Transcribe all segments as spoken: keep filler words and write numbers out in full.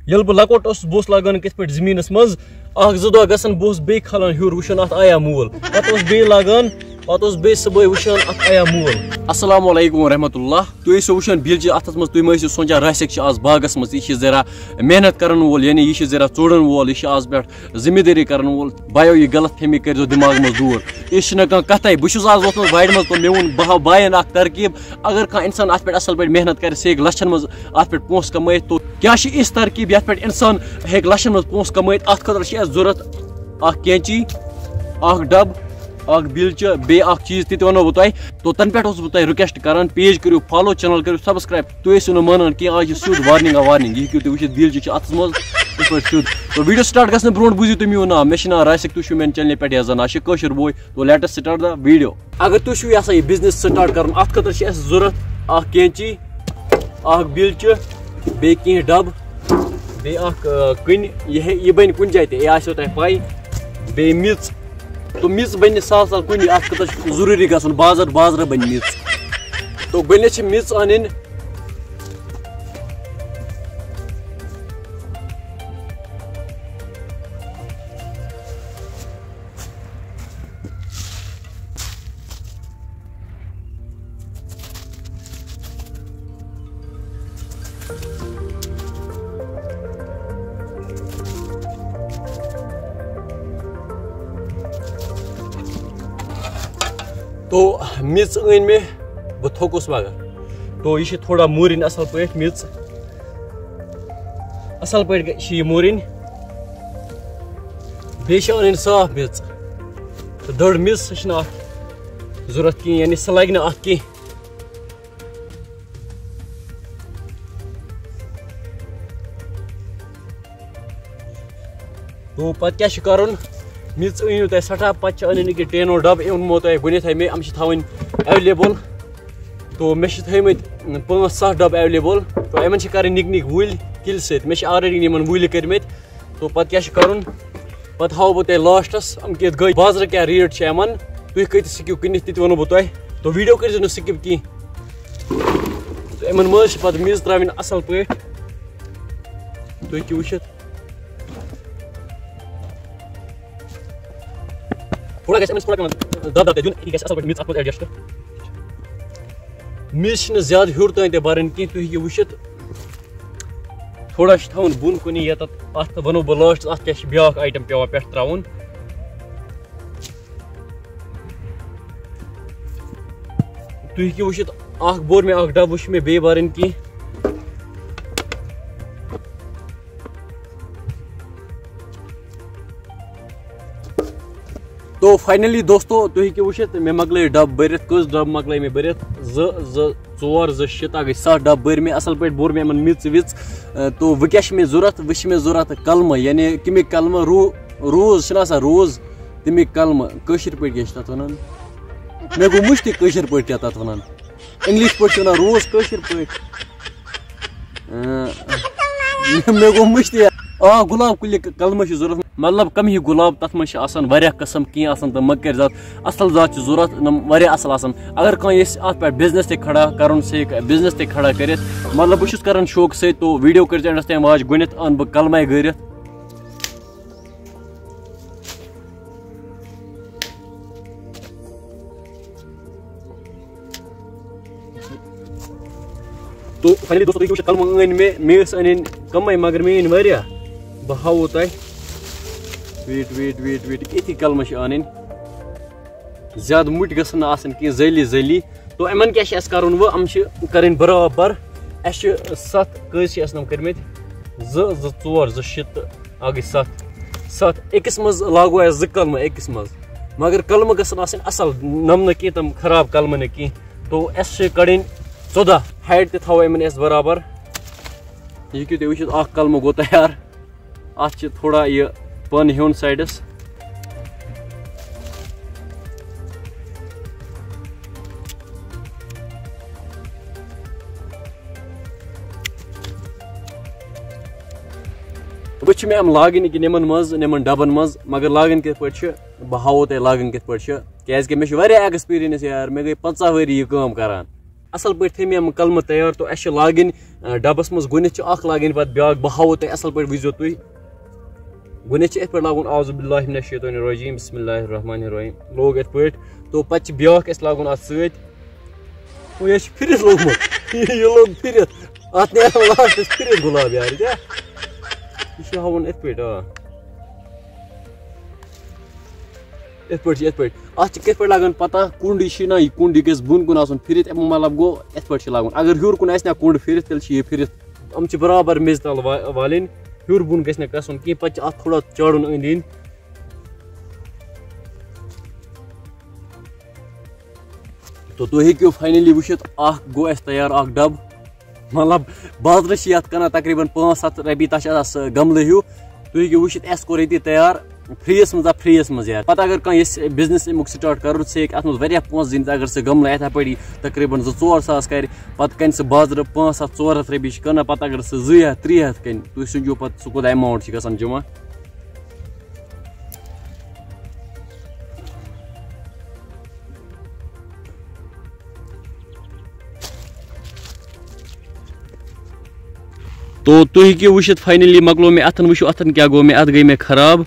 ییٚلہِ بہٕ لۄکُٹ اوسُس، بہٕ اوسُس لاگان کِتھ پٲٹھۍ زٔمیٖنَس منٛز اَکھ زٕ دۄہ گژھان، بہٕ اوسُس بیٚیہِ کھالان ہیوٚر، وٕچھان اَتھ آیا مول۔ پَتہٕ اوس بیٚیہِ لاگان، پَتہٕ اوس بیٚیہِ صُبحٲے وٕچھان اَتھ آیا مول۔ السلام علیکم ورحمۃ اللہ۔ تُہۍ ٲسِو وٕچھان بیلچہِ اَتھَس منٛز، تُہۍ مہ ٲسِو سونٛچان راسِک چھِ آز باغَس منٛز، یہِ چھِ ذرا محنت کَرَن وول، یعنی یہِ چھِ ذرا ژوٗڈَن وول، یہِ چھِ آز پٮ۪ٹھ ذمہٕ دٲری کَرَن وول۔ بایو، یہِ غلط فہمی کٔرۍزیو دٮ۪ماغہٕ منٛز دوٗر۔ أسۍ چھِنہٕ کانٛہہ کَتھَے۔ بہٕ چھُس آز ووتمُت وارِ منٛز، تو مےٚ ووٚن، بہٕ ہاوٕ بایَن اَکھ ترکیٖب، اگر کانٛہہ اِنسان اَتھ پٮ۪ٹھ اَصٕل پٲٹھۍ محنت کَرِ، سُہ ہیٚکہِ لَچھَن منٛز اَتھ پٮ۪ٹھ پونٛسہٕ کَمٲیِتھ۔ تو کیٛاہ چھِ یِژھ ترکیٖب، یَتھ پٮ۪ٹھ اِنسان ہیٚکہِ لَچھَن منٛز پونٛسہٕ کَمٲیِتھ؟ اَتھ خٲطرٕ چھِ اَسہِ ضوٚرَتھ اَکھ کینچی، اَکھ ڈَبہٕ، اَکھ بیلچہِ، بیٚیہِ اَکھ چیٖز، تہِ تہِ وَنو بہٕ تۄہہِ۔ تو تَنہٕ پٮ۪ٹھ اوسُس بہٕ تۄہہِ request کَران، page کٔرِو follow، channel کٔرِو subscribe۔ تُہۍ ٲسِو نہٕ مانان کینٛہہ، آز چھِ سیوٚد warning آ warning۔ یہِ ہیٚکِو تُہۍ وٕچھِتھ، بیلچہِ چھِ اَتھَس منٛز یِتھ پٲٹھۍ سیوٚد۔ تو video start گژھنہٕ برونٛٹھ بوٗزِو تُہۍ میون ناو، مےٚ چھِ ناو راسِک، تُہۍ چھِو میٛانہِ channelہِ پٮ۪ٹھ یَتھ زَن ناو چھِ کٲشُر بوے۔ تو let us start the video۔ اگر تُہۍ چھِو یَژھان یہِ business start کَرُن، اَتھ خٲطرٕ چھِ اَسہِ ضوٚرَتھ اَکھ کینچی، اَکھ بیلچہِ، بیٚیہِ کینٛہہ ڈَبہٕ، بیٚیہِ اَکھ، آ، کٕنۍ۔ یہِ ہے، یہِ بَنہِ کُنہِ جایہِ تہِ، یہِ آسیو تۄہہِ پَے۔ بیٚیہِ میٚژ۔ تو میٚژ بَنہِ سہل سہل کُنہِ، اَتھ خٲطرٕ چھُ ضروٗری گژھُن بازر، بازرٕ بَنہِ میٚژ۔ تو گۄڈٕنیتھ چھِ میٚژ اَنٕنۍ۔ تو میٚژ أنۍ مےٚ، بہٕ تھوٚکُس مگر۔ تو یہِ چھِ تھوڑا موٗرِنۍ اَصٕل پٲٹھۍ میٚژ۔ اَصٕل پٲٹھۍ گٔے، چھِ یہِ موٗرِنۍ۔ بیٚیہِ چھِ اَنٕنۍ صاف میٚژ۔ تہٕ دٔر میٚژ، سۄ چھِنہٕ اَتھ ضوٚرَتھ کِہیٖنۍ، یعنی سۄ لَگہِ نہٕ اَتھ کینٛہہ۔ تو پَتہٕ کیٛاہ چھُ کَرُن؟ میٚژ أنِو تۄہہِ سٮ۪ٹھاہ، پَتہٕ چھِ اَنٕنۍ أکیٛاہ ٹینو ڈَبہٕ، یِم ووٚنمو تۄہہِ گۄڈٕنٮ۪تھٕے مےٚ، یِم چھِ تھاوٕنۍ available۔ تو مےٚ چھِ تھٲیمٕتۍ پانٛژھ سَتھ ڈَبہٕ available۔ تو یِمَن چھِ کَرٕنۍ نِکۍ نِکۍ وُلۍ کِلۍ سۭتۍ، مےٚ چھِ already یِمَن وُلۍ کٔرمٕتۍ۔ تو پَتہٕ کیٛاہ چھُ کَرُن؟ پَتہٕ ہاوو بہٕ تۄہہِ لاسٹَس یِم کِتھ گٔے، بازرٕ کیٛاہ ریٹ چھِ یِمَن، تُہۍ کۭتِس ہیٚکِو کٕنِتھ تہِ تہِ وَنو بہٕ تۄہہِ۔ تو video کٔرۍزیو نہٕ skip کِہیٖنۍ۔ تو یِمَن منٛز چھِ پَتہٕ میٚژ ترٛاوٕنۍ اَصٕل پٲٹھۍ۔ تُہۍ ہیٚکِو وٕچھِتھ۔ تھوڑا گژھِ أمِس تھوڑا کانٛہہ دَب دَب تہِ دیُن، یہِ گژھِ اَصٕل پٲٹھۍ میٚژ اَتھ منٛز adjust۔ میٚژ چھِنہٕ زیادٕ ہیوٚر تام تہِ بَرٕنۍ کینٛہہ، تُہۍ ہیٚکِو وٕچھِتھ۔ تھوڑا چھِ تھاوُن بۄن کُنی یَتَتھ، اَتھ وَنو بہٕ لاسٹَس، اَتھ کیٛاہ چھِ بیٛاکھ item پٮ۪وان پٮ۪ٹھ ترٛاوُن۔ تُہۍ ہیٚکِو وٕچھِتھ، اَکھ بوٚر مےٚ اَکھ ڈَبہٕ، وٕچھ مےٚ بیٚیہِ بَرٕنۍ کینٛہہ۔ تو finally دوستو، تُہۍ ہیٚکِو وٕچھِتھ، مےٚ مۄکلٲے ڈَبہٕ بٔرِتھ۔ کٔژ ڈَبہٕ مۄکلٲے مےٚ بٔرِتھ؟ زٕ، زٕ، ژور، زٕ، شےٚ، تَتھ گٔے سَتھ ڈَبہٕ بٔرۍ مےٚ۔ اَصٕل پٲٹھۍ بوٚر مےٚ یِمَن میٚژ وِژ۔ اَ، تو وۄنۍ کیٛاہ چھِ مےٚ ضوٚرَتھ؟ وۄنۍ چھِ مےٚ ضوٚرَتھ کَلمہٕ، یعنی کَمِکۍ کَلمہٕ؟ رو-، روز چھِنہ آسان، روز، تَمِکۍ کَلمہٕ۔ کٲشِر پٲٹھۍ کیٛاہ چھِ تَتھ وَنان؟ مےٚ گوٚو مٔشتٕے کٲشِر پٲٹھۍ کیٛاہ تَتھ وَنان۔ اِنٛگلِش پٲٹھۍ چھِ وَنان روز، کٲشِر پٲٹھۍ۔ اۭں، مےٚ گوٚو مٔشتٕے۔ آ، گۄلاب کُلہِ ک-، کلمہٕ چھِ ضوٚرتھ۔ مطلب، کَم ہی گۄلاب، تَتھ منٛز چھِ آسان واریاہ قٕسم، کینٛہہ آسان تِم مٔکٕرۍ زات، اَصٕل زات چھِ ضوٚرتھ، یِم واریاہ اَصٕل آسان۔ اگر کانٛہہ یژھِ اَتھ پٮ۪ٹھ business تہِ کھڑا کَرُن، سُہ ہیٚکہِ business تہِ کھڑا کٔرِتھ۔ مطلب، بہٕ چھُس کَران شوقہٕ سۭتۍ، تو video کٔرۍزیو endَس تام watch۔ گۄڈٕنٮ۪تھ اَنہٕ بہٕ کلمَے گٔرِتھ۔ تو finally دوستو، تُہۍ ہیٚکِو وٕچھِتھ، کلمہٕ أنۍ مےٚ، مےٚ ٲسۍ أنٕنۍ کمٕے، مگر مےٚ أنۍ واریاہ۔ بہٕ ہاوو تۄہہِ۔ Wait, wait, wait, wait۔ یِتھی کلمہٕ چھِ اَنٕنۍ۔ زیادٕ مُٹۍ گژھن نہٕ آسٕنۍ کینٛہہ، ذٔلی ذٔلی۔ تو یِمن کیٛاہ چھِ اَسہِ کَرُن وۄنۍ؟ یِم چھِ کَرٕنۍ برابر۔ اَسہِ چھِ ستھ، کٔژ چھِ اَسہِ یِم کٔرمٕتۍ؟ زٕ، زٕ، ژور، زٕ، شےٚ تہٕ اکھ گٔے ستھ۔ ستھ۔ أکِس منٛز لاگو اَسہِ زٕ کلمہٕ، أکِس منٛز۔ مگر کلمہٕ گژھن آسٕنۍ اَصٕل، نَم نہٕ کینٛہہ، تِم خراب کلمہٕ نہٕ کینٛہہ۔ تو اَسہِ چھِ کَڑٕنۍ ژۄداہ، height تہِ تھاوو یِمن أسۍ برابر۔ یہِ ہیٚکِو تُہۍ وٕچھِتھ، اکھ کلمہٕ گوٚو تیار۔ اَتھ چھِ تھوڑا یہِ پَن ہیوٚن sideس۔ وۄنۍ چھِ مےٚ یِم لاگٕنۍ ییٚکیٛاہ یِمَن منٛز، یِمَن ڈَبَن منٛز، مگر لاگٕنۍ کِتھ پٲٹھۍ چھِ، بہٕ ہاوو تۄہہِ لاگٕنۍ کِتھ پٲٹھۍ چھِ، کیٛازِکہِ مےٚ چھِ واریاہ experience یار، مےٚ گٔے پنٛژاہ ؤری یہِ کٲم کَران۔ اَصٕل پٲٹھۍ تھٲے مےٚ یِم قلمہٕ تیار، تو اَسہِ چھِ لاگٕنۍ، آ، ڈَبَس منٛز گۄڈٕنٮ۪تھ چھِ اَکھ لاگٕنۍ، پَتہٕ بیٛاکھ، بہٕ ہاوو تۄہہِ اَصٕل پٲٹھۍ، وٕچھزیو تُہۍ۔ گۄڈٕنٮ۪تھ چھِ یِتھ پٲٹھۍ لاگُن، اعوذ باللہ من الشیطان الرجیم، بسم اللہ الرحمن الرحیم، لوگ یِتھ پٲٹھۍ۔ تو پَتہٕ چھِ بیٛاکھ اَسہِ لاگُن اَتھ سۭتۍ۔ وۄنۍ یہِ چھُ پھِرِتھ لوٚگمُت۔ یہِ لوٚگ پھِرِتھ۔ اَتھ نیران لاسٹَس پھِرِتھ گۄلاب یارٕ، کیٛاہ؟ یہِ چھُ ہاوُن یِتھ پٲٹھۍ، آ۔ یِتھ پٲٹھۍ چھِ، یِتھ پٲٹھۍ۔ اَتھ چھِ کِتھ پٲٹھۍ لَگان پَتہ، کُنٛڈ یہِ چھُ نہ، یہِ کُنٛڈ یہِ گژھِ بۄن کُن آسُن پھِرِتھ، اَمیُک مطلب گوٚو یِتھ پٲٹھۍ چھِ لاگُن۔ اگر ہیوٚر کُن آسہِ نہ کُنٛڈ پھِرِتھ، تیٚلہِ چھِ یہِ پھِرِتھ۔ یِم چھِ برابر میٚژِ تَل وا-، والٕنۍ، ہیوٚر بۄن گژھِ نہٕ گژھُن کینٛہہ، پَتہٕ چھِ اَتھ تھوڑا چاڑُن أنٛدۍ أنٛدۍ۔ تو تُہۍ ہیٚکِو finally وٕچھِتھ، اَکھ گوٚو اَسہِ تیار، اَکھ ڈَبہٕ۔ مطلب، بازرٕ چھِ یَتھ کٕنان تقریٖباً پانٛژھ ہَتھ رۄپیہِ، تَتھ چھِ آسان سُہ گملہٕ ہیوٗ۔ تُہۍ ہیٚکِو وٕچھِتھ، اَسہِ کوٚر ییٚتی تیار free یَس منٛز، آ، free یَس منٛز یار۔ پَتہٕ اگر کانٛہہ یَژھِ business اَمیُک start کَرُن، سُہ ہیٚکہِ اَتھ منٛز واریاہ پونٛسہٕ زیٖنِتھ۔ اگر سُہ گملہٕ یِتھَے پٲٹھۍ تقریٖباً زٕ ژور ساس کَرِ، پَتہٕ کَنہِ سُہ بازرٕ پانٛژھ ہَتھ، ژور ہَتھ رۄپیہِ چھِ کٕنان، پَتہٕ اگر سُہ زٕ ہَتھ، ترٛےٚ ہَتھ کَنہِ، تُہۍ سوٗنٛچِو پَتہٕ سُہ کوٗتاہ amount چھِ گژھان جمع۔ تو تُہۍ ہیٚکِو وٕچھِتھ، finally مۄکلو مےٚ اَتھَن، وٕچھِو اَتھَن کیٛاہ گوٚو مےٚ، اَتھ گٔے مےٚ خراب۔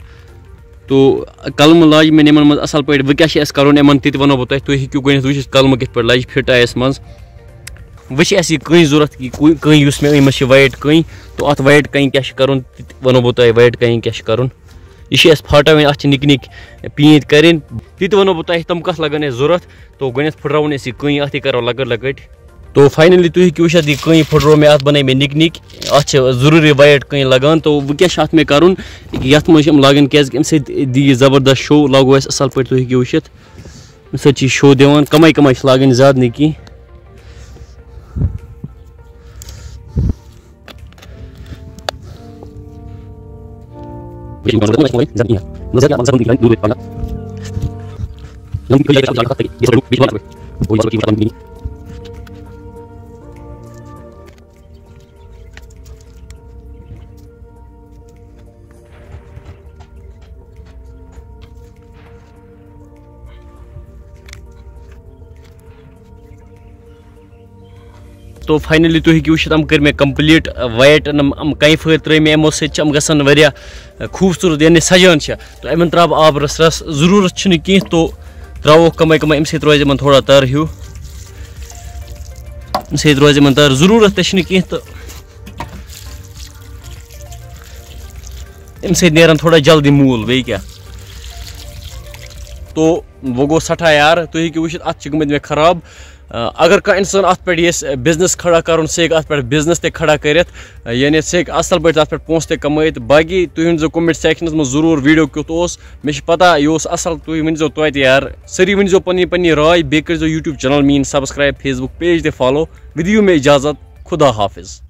تو قلمہٕ لاجہِ مےٚ یِمَن منٛز اَصٕل پٲٹھۍ، وۄنۍ کیٛاہ چھِ اَسہِ کَرُن یِمَن، تہِ تہِ وَنو بہٕ تۄہہِ۔ تُہۍ ہیٚکِو گۄڈٕنٮ۪تھ وٕچھِتھ قلمہٕ کِتھ پٲٹھۍ لَجہِ فِٹ آیَس منٛز۔ وۄنۍ چھِ اَسہِ یہِ کٔنۍ ضوٚرَتھ، یہِ کُ-، کٔنۍ یُس مےٚ أنۍ مٕژ چھِ white کٔنۍ، تو اَتھ white کَنہِ کیٛاہ چھِ کَرُن، تہِ تہِ وَنو بہٕ تۄہہِ white کَنہِ کیٛاہ چھِ کَرُن۔ یہِ چھِ اَسہِ پھاٹاوٕنۍ، اَتھ چھِ نِکۍ نِکۍ پیٖنتۍ کَرٕنۍ۔ تہِ تہِ وَنو بہٕ تۄہہِ، تِم کَتھ لَگَن اَسہِ ضوٚرَتھ۔ تو گۄڈٕنٮ۪تھ پھٕٹراوُن أسۍ یہِ کٔنۍ، اَتھ یہِ کَرو لۄکٕٹ لۄکٕٹ۔ تو finally تُہۍ ہیٚکِو وٕچھِتھ، یہِ کٔنۍ پھٕٹرو مےٚ، اَتھ بَنٲے مےٚ نِکۍ نِکۍ۔ اَتھ چھِ ضروٗری white کٔنۍ لَگان۔ تو وۄنۍ کیٛاہ چھِ اَتھ مےٚ کَرُن؟ یَتھ منٛز چھِ یِم لاگٕنۍ، کیٛازِکہِ اَمہِ سۭتۍ دی یہِ زبردست show، لاگو اَسہِ اَصٕل پٲٹھۍ، تُہۍ ہیٚکِو وٕچھِتھ۔ اَمہِ سۭتۍ چھِ یہِ show دِوان، کَمٕے کَمٕے چھِ لاگٕنۍ، زیادٕ نہٕ کینٛہہ۔ تو finally تُہۍ ہیٚکِو وٕچھِتھ، یِم کٔرۍ مےٚ complete white، یِم، یِم کَنہِ پھٔلۍ ترٛٲے مےٚ، یِمو سۭتۍ چھِ یِم گژھان واریاہ خوٗبصوٗرت، یعنی سَجان چھِ۔ تو یِمَن ترٛاو بہٕ آبہٕ رَس رَس، ضروٗرت چھُنہٕ کینٛہہ، تو ترٛاووکھ کَمٕے کَمٕے، اَمہِ سۭتۍ روزِ یِمَن تھوڑا تَر ہیوٗ، اَمہِ سۭتۍ روزِ یِمَن تَر، ضروٗرت تہِ چھُنہٕ کینٛہہ، تہٕ اَمہِ سۭتۍ نیرَن تھوڑا جلدی موٗل، بیٚیہِ کیٛاہ۔ تو وۄنۍ گوٚو سٮ۪ٹھاہ یار، تُہۍ ہیٚکِو وٕچھِتھ، اَتھ چھِ گٔمٕتۍ مےٚ خراب۔ آ، اگر کانٛہہ اِنسان اَتھ پٮ۪ٹھ یژھِ business کھڑا کَرُن، سُہ ہیٚکہِ اَتھ پٮ۪ٹھ business تہِ کھڑا کٔرِتھ، آ، یعنی سُہ ہیٚکہِ اَصٕل پٲٹھۍ تَتھ پٮ۪ٹھ پونٛسہٕ تہِ کَمٲیِتھ۔ باقٕے تُہۍ ؤنۍزیو comment sectionَس منٛز ضروٗر video کیُتھ اوس۔ مےٚ چھِ پَتہ یہِ اوس اَصٕل، تُہۍ ؤنۍزیو توتہِ یار۔ سٲری ؤنۍزیو پَنٕنۍ پَنٕنۍ راے، بیٚیہِ کٔرۍزیو YouTube channel میٛٲنۍ subscribe، Facebook page تہِ follow۔ وۄنۍ دِیِو مےٚ اِجازت، خدا حافظ۔